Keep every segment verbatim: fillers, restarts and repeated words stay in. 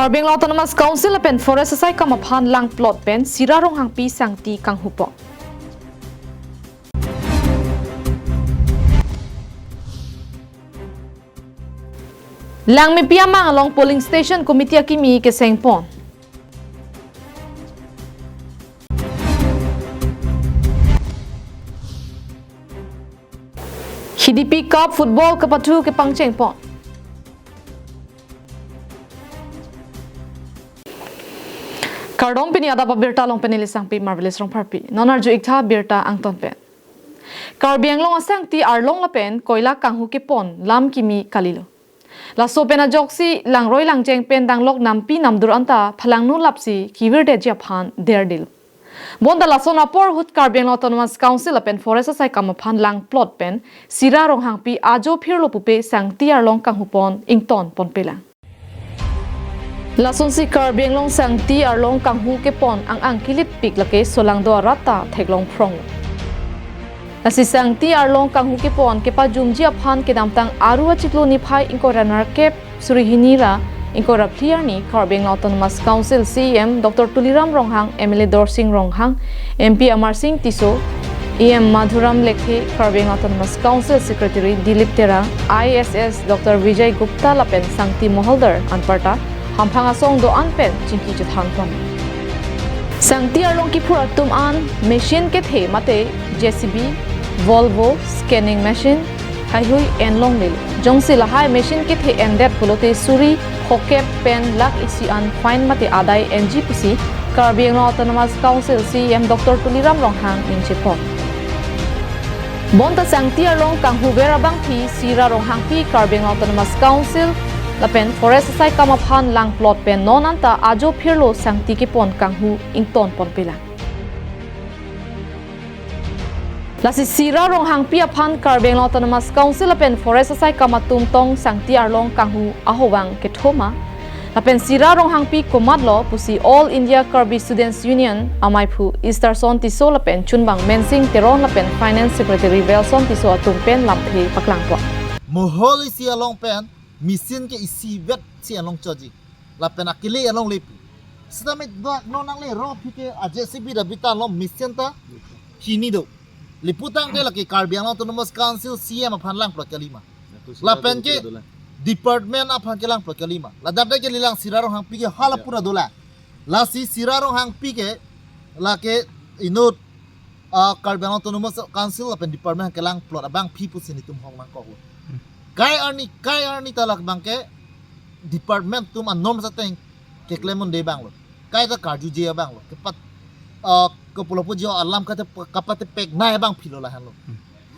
Karbi Anglong Autonomous Council lapen Forest asaikam aphan langplot pen Sira Ronghangpi sangti kanghupon. Langmepi amang along polling station committee akimi kesengpon. Hidipi Cup football kepathu kepangchengpon. Kardom, pini adap abirta along pen neli Sangpi Marvelous Rongpharpi. Non arju-iktha birta angton pen. Karbi Anglong asangti arlong lapen koila kanghu kepon lam kimi kalilo. Laso pen ajoksi langroi langjeng pen danglok nampi namdur anta phalangno lapsi kevirdetji aphan derdetlo. Bonta lason apor ahut Karbi Anglong Autonomous Council lapen Forest asaikam aphan langplot pen Sira Ronghangpi ajo phirlo pupe sangti arlong kanghupon ingtonponpelang. Lasonsi Karbi Anglong sangti arlong kanghu kepon ang-ang kilitpik lake solangdo arat ta theklong phrong. Lasi sangti arlong kanghu kepon kepajumji aphan kedamtang Aru achiklo niphai ingkoi ra nerkep suri hini ra ingkoi ra phli arni Karbi Anglong Autonomous Council C E M Doctor Tuliram Ronghang, M L A Dorsing Ronghang, M P Amarsing Tisso, E M Madhuram Lekthe, Karbi Anglong Autonomous Council Secretary Dilip Terang, I A S S Doctor Vijay Gupta lapen sangti moholdar anparta hamphang asong do-an pen chingki chethanpon. Sangti arlong kiphur atum an machine kethe mate J C B, Volvo, scanning machine, haihui enlonglelo. Jongsi lahai machine kethe endet pulote suri phokep pen lakh isi an fine mate adai enji pusi Karbi Anglong Autonomous Council C E M Doctor Tuliram Ronghang ningjepo. Bonta sangti arlong kanghuver abangpi Sira Ronghangpi Karbi Anglong Autonomous Council lapen Forest asaikam aphan langplot pen non anta ajo phirlo sangti kepon kanghu ingtonponpelang. Lasi Sira Ronghangpi aphan Karbi Anglong Autonomous Council lapen Forest asaikam atum tong sangti arlong kanghu ahovang kethoma. Lapen Sira Ronghangpi komatlo pusi All India Karbi Students Union amaiphu Easterson Tisso lapen chunbang Mensing Teron lapen Finance Secretary Welson Tisso atum pen lamthe paklangpo. Mohol isi along pen machine ke isivet si along choji. Lapen akele along lepu. Sita mit bak no nangle ro phike a J C B da bita lo machine ta hini do. Liputangte lake Karbi Anglong Autonomous Council C E M aphan langplot kalima. Lapen ke department aphan ke langplot kalima. Ladak de ke lelang Sira Ronghangpi ke hala pura dolang. Lasi Sira Ronghangpi ke lake inut, ah, Karbi Anglong Autonomous Council lapen department kelangplot abangpi pusi netum hong nangkoklo. Kai arni, kai arni ta labang ke department atum anorm sateng keklem un-e abanglo. Kaita karjuje abanglo. Kepat, ah, kepulo puji alam kate, kapatepek nai abangpilo lahenlo.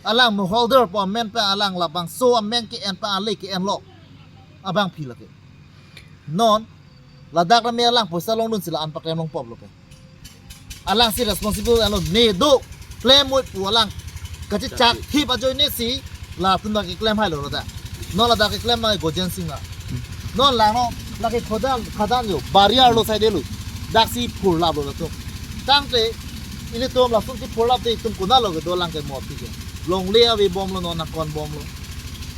Alang moholdar po amen pen alang labangso amen ke-en pen ale ke-enlo abangpi lake. Non, ladak rame alang poisa longdunsi la-an paklem longpoplo ke. Alangsi responsible ano ne do klem moi pu alang kachechak thip ajoine si latum dak keklem hailo ladak. Non ladak keklem ma Gojen Sing la. Non lang no lake khadan, khadan jo, barrier lo side lo. Daksi phurlaplo latum. Tangte ilitum latum si phurlapte itum konatlo kedo lang ke mo pi ke. Longle avebomlo non nangkonbomlo.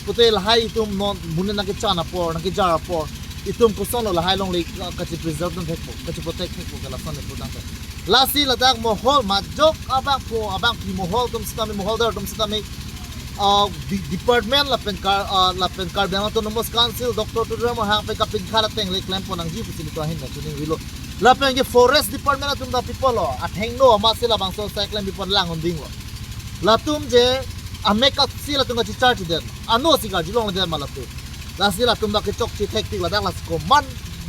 Pute lahai itum non mune nangkechan apor, nangkejar apor. Itum kosonlo lahai longle kachi preserve dun thekpo, kachi protect thekpo ke lason leputangte. Lasi ladak mohol majok abangpo, abangpi mohol atum sitame, moholdar atum sitame, ah, di-, department lapen Kar-, ah, lapen Karbi Anglong Autonomous Council, Doctor Tuliram Ronghang pen kapinkha ateng le klempon nangji pusi netum ahin nangchiningrilo. Lapen ke forest department atum ta pipolo, athengno amatsi labangso asai klem pipon lang undinglo. Latum je amek aksi latum kachechar chiden. Ano si karjulongledet ma latum. Lasi latum dak kechokche thektik ladak lasi komat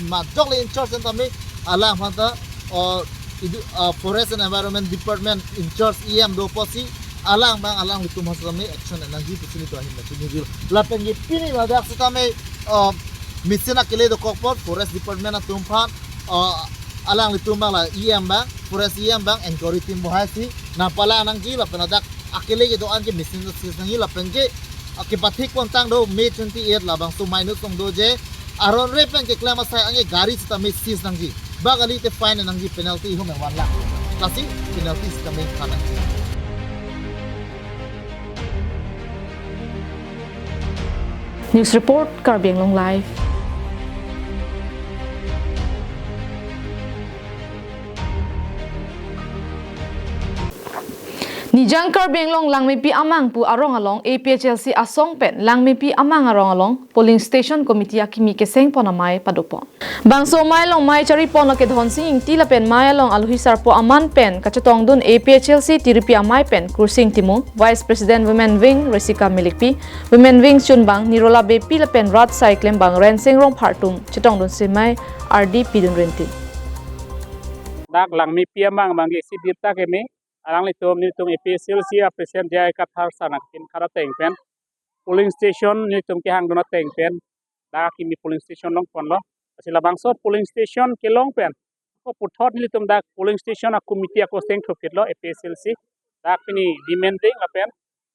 majok le in charge tame alang aphan ta, o, idu, ah, Forest and Environment Department in charge E M do pusi alang abang alanglitum aphan sitame action nangji pusi netum ahin nangchiningrilo. Lapen ke pini ladak sitame, ah, machine akele dokok apot Forest Department atum aphan, ah, alanglitum abang la E M abang, Forest E M abang, inquiry team bohaisi nangpalang nangji lapen ladak akele kedo-an ke machine ta seize nangji lapen ke, ah, kepathik pontang do May twenty-eight labangso minus ong do je aron re pen keklem asai anke gari sitame seize nangji. Ba kalite fine nangji, penalty ihum one lakh. Lasi penalty sitame kha nangji. News report, Karbi Anglong Live. Nijang Karbi Anglong Langmepi Amang pu arong along A P H L C asong pen Langmepi Amang arong along polling station committee akimi keseng pon amei padopon. Bangso amei along amei charipon lake Dhonsing Ingti lapen amei along alohi sarpo aman pen kachetongdun A P H L C tiripi amei pen Kursing Timung, Vice President Women Wing Resika Milikpi, Women Wing chunbang Nirola Beypi lapen rat asai klembang Rensing Rongphar atum chetongdunsi amei ardi pidun rinti. Dak Langmepi Amang abang lesi birta keme, alanglitum nelitum A P H L C a President J I Kathar sir nangpin khara ateng pen polling station nelitum kehangdun ateng pen dak kimi polling station longponlo. Lasi labangso polling station kelong pen ako puthot nelitum dak polling station a committee ako seng thupitlo A P H L C. Dak pini demanding lapen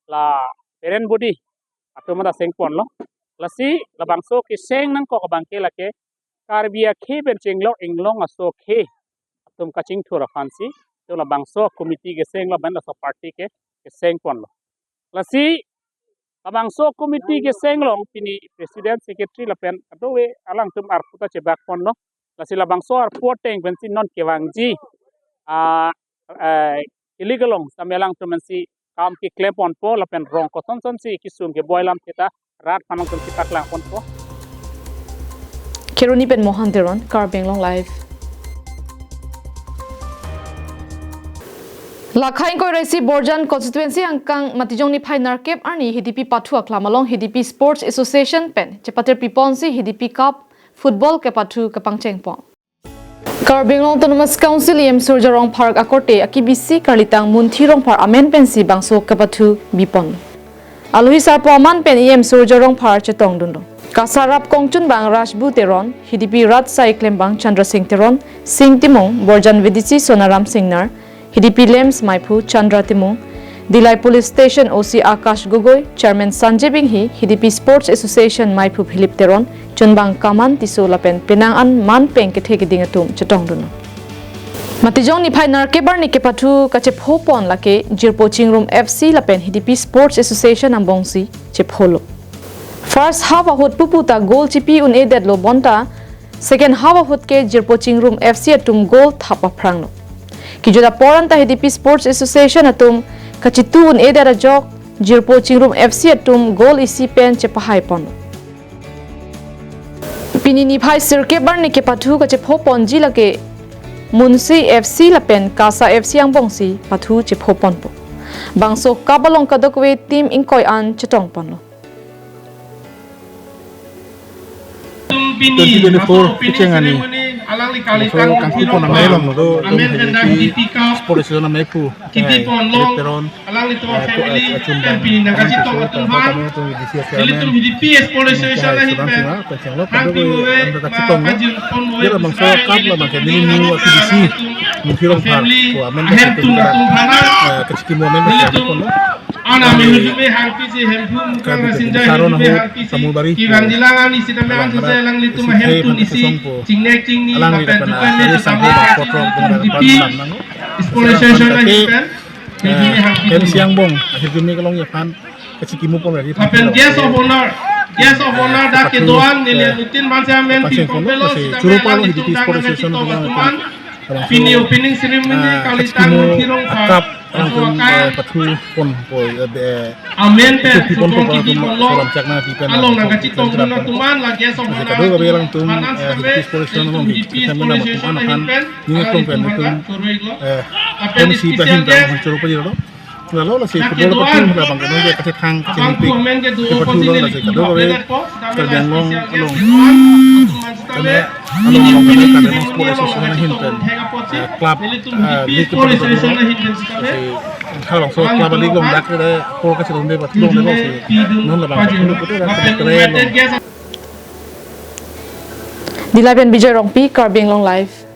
la parent body atum ada sengponlo. Lasi labangso keseng nangkok abangke lake Karbi akhei pen chenglok inglong aso akhei atum kachingthur aphansi, to labangso committee kesenglo pen laso party ke kesengponlo. Lasi labangso committee keseng along pini president, secretary lapen kadokave alangtum arpu ta chebakponlo. Lasi labangso arpu ateng pensi non kevangji, ah, eh, illegal along sitame alangtum pensi kam keklemponpo lapen rong kosonson si kesung keboi alam seta rat aphan alangtum si paklangponpo. Kheroni pen Mohan Teron, Karbi Anglong Live. Lakhai ingkoi ra isi Borjan constituency angkang Matijong niphai nerkep arni Hidipi pathu aklam along Hidipi Sports Association pen chepatir piponsi Hidipi Cup football kepathu kepangchengpon. Karbi Anglong Autonomous Council E M Surjya Rongphar akorte akibisi Karlitang Munthi Rongphar amen pensi bangso kepathu bipon. Alohi sarpo aman pen E M Surjya Rongphar chetongdunlo. Kasarap kongchunbang Rajbu Teron, Hidipi rat asai klembang Chandra Singh Teron, Singh Timung, Borjan V D C Sonaram Singnar, Hidipi LAMPS maiphu Chandra Timung, Dillai Police Station O C Akash Gogoi, Chairman Sanjay Binghi, Hidipi Sports Association maiphu Philip Teron, chunbang Kaman Tisso lapen penang an man peng kethe keding atum chetongdunlo. Matijong niphai nerkep arni kepathu kachephopon lake Jirpo Chingrum F C lapen Hidipi Sports Association angbongsi chepholo. First half ahut pupu ta goal chipi un-edetlo bonta second half ahut ke Jirpo Chingrum F C atum goal thap aphranglo. Kejut apor anta Hidipi Sports Association atum kachitu un-edet ajok Jirpo Chingrum F C atum goal isi pen chepahaiponlo. Pini niphai sirkep arni kepathu kachephoponji lake Munsi F C lapen Kasa F C angbongsi pathu chephoponpo. Bangso cup along kadokave team ingkoi an chetongponlo. Twenty twenty-four kecheng arni, alangli kali laso tang kangkupon amei along do, amen, Hidipi Sports Association ameiphu, Hidipi eh, pon long, Teron, alanglitum eh, family, eh, chunbang, pini nang kachitong atum aphan, kami atum V D C chairman, nelitum Hidipi Sports Association eh, ahin Sudam pen, Singha, kecheng lo, hang pi move, anda ma kachitong lo. Pajir pon move, ya, labangso cup labang ke neli new V D C, Munthi Rongphar, family, ko amen ahem kachitong tun atum aphan, eh, kachiki moment nelitum kachitong lo. Ana mehudum me harpi si Hemphu Mukang Kami Rasinja Saro hudum me nahu harpi si Tamulbari. Kivang jilang ani sitame alang ansi alang, alanglitum isi ahem thai tun isi songpo. Chingnek chingni alang lapen dukan me alang sampo tame kotrok alanglitum bunda Hidipi depan nang. Sports Association ahin pen. Eh, M C angbong akhir jumi kelong ya pan kachiki mupon lagi. Lapen guest of honor, guest of honor dak kedo-an neli, eh, nutin mansi amen pangcheng pipon pelo, lasi sitame churu palo alanglitum Hidipi Sports Association kachitong atum aphan. Pini opening ceremony ah, kali kachiki tang mu Munthi Rongphar cup alangtum, akai, eh, pathu ponpo, eh, be, amen pen pipon thupo, pipon ponpo, salam chakna pipen along nang kachitong dun atum aphan lagi. Lasi kadokave alangtum, eh, Hidipi Sports Association along Hidipi Sports Association ahin pen ningtong pen alangtum atum, eh, M C pahin ta choro pajirlo. Lalo lasi football pathu labang kano je kachethang chingpi. Kepathulo lasi kadokave Karbi Anglong along. Kami along kami kami along Sports Association ahin pen, eh, club, eh, league kepadulo. Lasi halabangso club league along dak le por kachelong de pathu long de lasi non labang pathu pute dak kere long. Dillai pen Bijoy Rongpi, Karbi Anglong Live.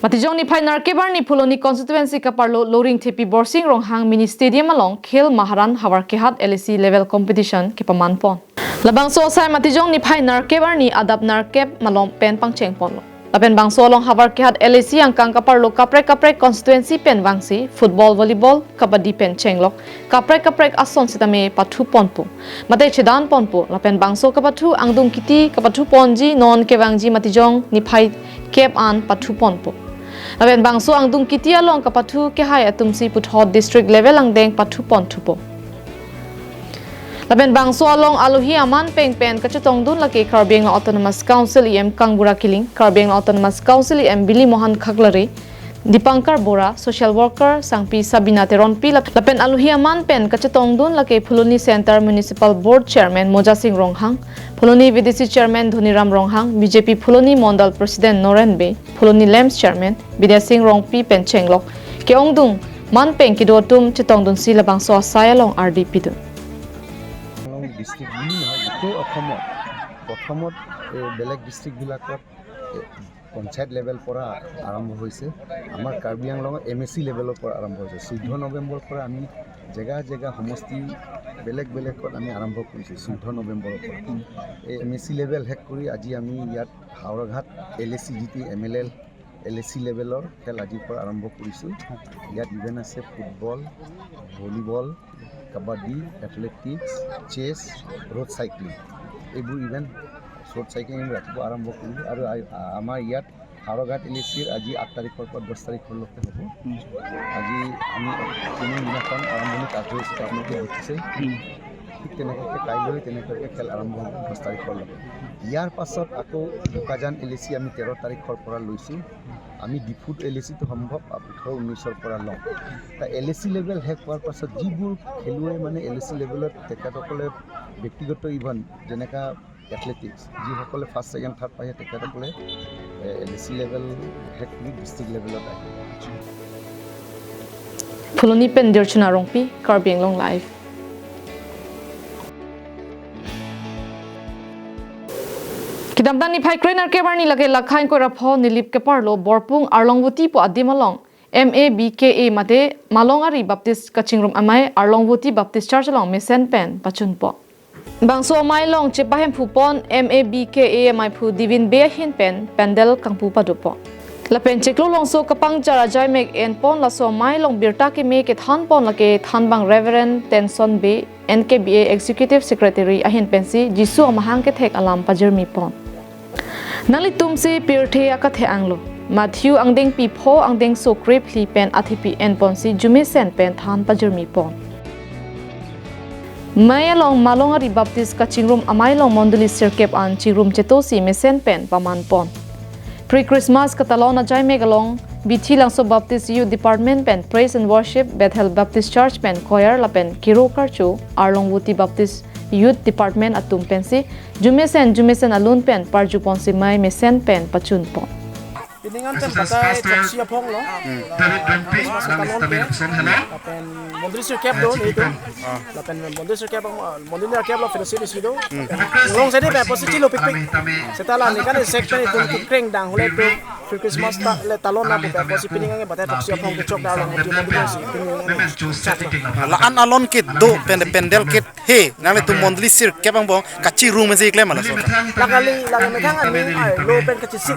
Matijong niphai nerkep arni Phuloni constituency kaparlo Loringthepi Borsing Ronghang Mini Stadium along Khel Maharan Havar Kehat L A C level competition kepamanpon. Labangso asai Matijong niphai nerkep arni adap nerkep malom pen pangchengponlo. Lapen bangso along Havar Kehat L A C angkang kaparlo kaprek kaprek constituency pen vangsi football, volleyball, kabaddi pen chenglok kaprek kaprek ason sitame pathuponpo. Mate chedanponpo, lapen bangso kepathu angdung kiti kepathuponji non kevangji Matijong niphai kep an pathuponpo. Lapen bangso angdung kiti along kapathu kehai atumsi puthot district level angdeng pathuponthupo. Lapen bangso along alohi aman peng pen kachetongdun lake Karbi Anglong Autonomous Council E M Kangbura Killing, Karbi Anglong Autonomous Council E M Bili Mohan Khaklare, Dipankar Bora, social worker Sangpi Sabina Teronpi, lap-, lapen alohi aman pen kachetongdun lake Phuloni Center Municipal Board Chairman Moja Sing Ronghang, Phuloni V D C Chairman Dhoniram Ronghang, B J P Phuloni Mondal President Noren Bey, Phuloni LAMPS Chairman Bidya Sing Rongpi pen chenglok ke-ongdung man peng kedo atum chetongdunsi labangso asai along ardi pidun. District বুলি নহয়, গোটেই অসমত প্ৰথমত এই বেলেগ ডিষ্ট্ৰিক্টবিলাকত এই পঞ্চায়ত লেভেল পৰা আৰম্ভ হৈছে। আমাৰ কাৰ্বি আংলঙত এম এ চি লেভেলৰ পৰা আৰম্ভ হৈছে। চৈধ্য নৱেম্বৰৰ পৰা আমি জেগা জেগা সমষ্টি বেলেগ বেলেগত আমি আৰম্ভ কৰিছোঁ। চৈধ্য নৱেম্বৰৰ পৰা এই এম এ চি লেভেল শেষ কৰি আজি আমি ইয়াত হাওৰাঘাট এল এ চি, যিটো এম এল এল এল এ চি লেভেলৰ খেল আজিৰ পৰা আৰম্ভ কৰিছোঁ। ইয়াত ইভেণ্ট আছে ফুটবল, ভলীবল, কাবাডী, এথলেটিক্স, চেছ, ৰোড চাইক্লিং, এইবোৰ ইভেণ্ট। ৰোড চাইক্লিং আমি ৰাতিপুৱা আৰম্ভ কৰিলোঁ আৰু আ-, আ-, আমাৰ ইয়াত হাওৰাঘাট এল এ চিৰ আজি আঠ তাৰিখৰ পৰা দহ তাৰিখলৈকে হ'ব। আজি আমি তিনি দিনাখন আৰম্ভণি কাৰ্যসূচীটো আপোনালোকে দেখিছে। ঠিক তেনেকুৱাকৈ কাইলৈ তেনেকুৱাকৈ খেল আৰম্ভ হ'ব দহ তাৰিখলৈকে। ইয়াৰ পাছত আকৌ বোকাজান এল এ চি আমি তেৰ তাৰিখৰ পৰা লৈছোঁ। আমি ডিফুত এল এ চিটো সম্ভৱ ওঠৰ ঊনৈছৰ পৰা লওঁ। তা এল এ চি লেভেল শেষ হোৱাৰ পাছত যিবোৰ খেলুৱৈ মানে এল এ চি লেভেলত তেখেতসকলে ব্যক্তিগত ইভেণ্ট যেনেকা এথলেটিক্স, যিসকলে ফাৰ্ষ্ট, ছেকেণ্ড, থাৰ্ড পাইছে তেখেতসকলে এল এ চি লেভেল শেষ কৰি ডিষ্ট্ৰিক্ট লেভেলত আহে। Phuloni pen Dirchuna Rongpi, Karbi Anglong Live. Kedamtang niphai kre-nerkep arni lake Lakha ingkoi ra pho Nilip keparlo Borpung Arlongvoti pu adim along M A B K A mate Malong Ari Baptist Kachingrum Amei Arlongvoti Baptist Church along mesen pen pachunpo. Bangso amei along chepahemphupon M A B K A amaiphu Divine Bey ahin pen pandal kangpu padopo. Lapen chiklo longso kapangchar ajaimek enpon laso amei along birta keme kethanpon lake thanbang Reverend Tenson Bey, N K B A Executive Secretary ahin pensi Jisu amahang kethek alam pajirmipon. Nanglitumsi pirthe akethe anglo. Matthew angdengpi pho angdengso krephli pen athepi enponsi jumesen pen than pajirmipon. Amei along Malong Ari Baptist Kachingrum Amei along mondoli sirkep an chingrum chetosi mesen pen pamanpon. Pre-Christmas katalon ajaimek along Bithi Langso Baptist Youth Department pen Praise and Worship, Bethel Baptist Church pen choir lapen kero karcho, Arlongvoti Baptist Youth Department atum pensi jumesen jumesen alun pen parjuponsi amei mesen pen pachunpon. Pining an pen batai throksi aphong lo. David Dompi, Christmas nang katalon pen. Lapen mondoli sirkep do, nelitum. Lapen mondoli sirkep, ah, mondoli sirkep lo fellowship isi do. Along sede pen apotsi chilopikpik. Seta la ningkan isek pen itum kekreng dang hule itum Pre-Christmas ta le talon na pu pen apotsi pining an batai throksi aphong kechok dang along itum mondoli si pining an. La-an alon kedo pen pandal ke he, nanglitum mondoli sirkep angbong kachirung mesi klem ma laso. La kali, la methang aning arlo pen kachisik.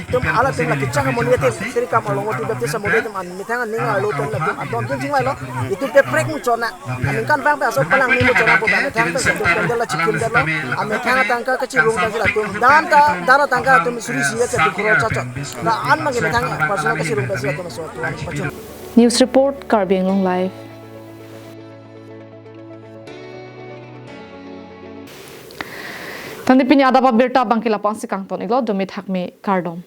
Itum halatum la kechang amoni atum, sirkep Arlongvoti Baptist amoni atum an methang aning arlo pen latum aton tin chingvai lo. Itum kaprek muchot na. Aningkanvang pen aso palang ni muchot na pu pen methang pen itum pandal la chikim det lo. Amethang atangka kachirung pensi latum dan ta, dan atangka atum suri si ya chatu khoro chachot. La-an magi methang personal kachirung pensi latum aso atum pachun. News report, Karbi Anglong Live. Tangte pini adap abirta abangke la-an si kangton iklo, dome thakme, kardom.